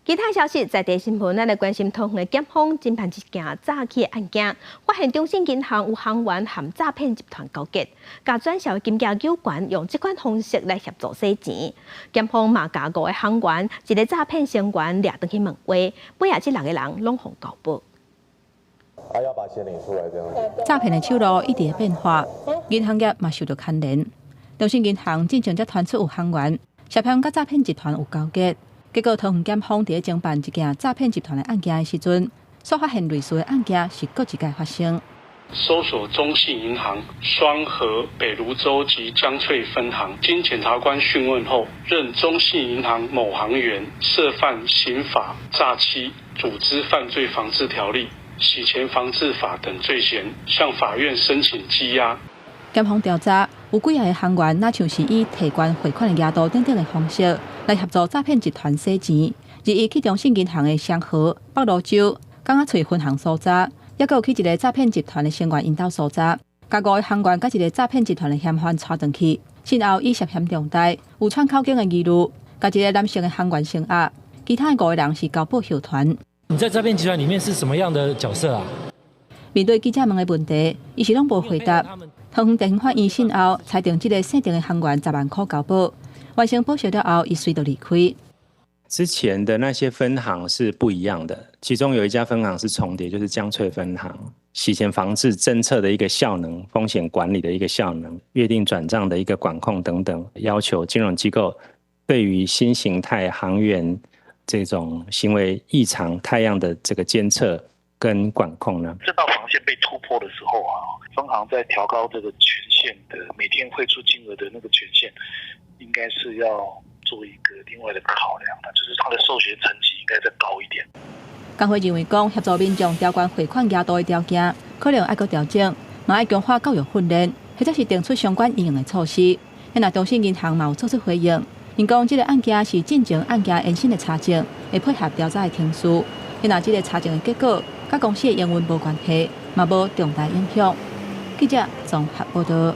其他消息，在地新聞，咱來關心桃園的檢方偵辦一件詐欺的案件，發現中信銀行有行員和詐騙集團勾結，共轉銷金額有關，用這款方式來協助洗錢。檢方嘛共五個行員，一個詐騙成員掠轉去問話，尾仔這六個人攏予交保。啊，要把錢領出來，這樣。詐騙的手路一直變化，銀行業嘛受著牽連。中信銀行進前才傳出有行員涉嫌佮詐騙集團有勾結。結果，桃園檢方佇咧偵辦一件詐騙集團的案件的時陣，所發現類似的案件是閣一擺發生。搜索中信銀行雙和北蘆洲及江翠分行，經檢察官訊問後，認中信銀行某行員涉犯刑法詐欺、組織犯罪防治條例、洗錢防治法等罪嫌，向法院申請羈押。檢方調查，有幾个行員，若像是以提款匯款的額度等等的方式來協助詐騙集團洗錢，日伊去中信銀行的雙和、北蘆洲、港仔翠分行搜查，抑閣有去一个詐騙集團的成員𪜶兜搜查，共五个行員佮一个詐騙集團的嫌犯帶轉去，訊後以涉嫌重大、有串口供的疑慮，共一个男性的行員聲押，其他的五个人是交保候傳。你在詐騙集團裡面是什麼樣的角色啊？面對記者問的問題，伊是攏無回答。桃園地方法院訊後，裁定這个姓鄭的行員10萬箍交保，完成保釋了後，伊隨就離開。之前的那些分行是不一樣的，其中有一家分行是重疊，就是江翠分行。洗錢防治偵測的一個效能、風險管理的一個效能、約定轉賬的一個管控等等，要求金融機構對於新形態行員這種行為異常態樣的這個監測跟管控呢？這道防線被突破的時候啊，分行在調高這個權限的每天匯出金額的那個權限，應該是要做一個另外的考量的，就是它的授權層級應該再高一點。工會認為講，協助民眾調懸匯款額度的條件，可能愛閣調整，嘛愛強化教育訓練，或者是定出相關應用的措施。若中信銀行嘛有做出回應，𪜶講這个案件是進前案件延伸的查證，會配合調查的程序。若這个查證的結果，佮公司的營運無關係，嘛無重大影響。記者綜合報道。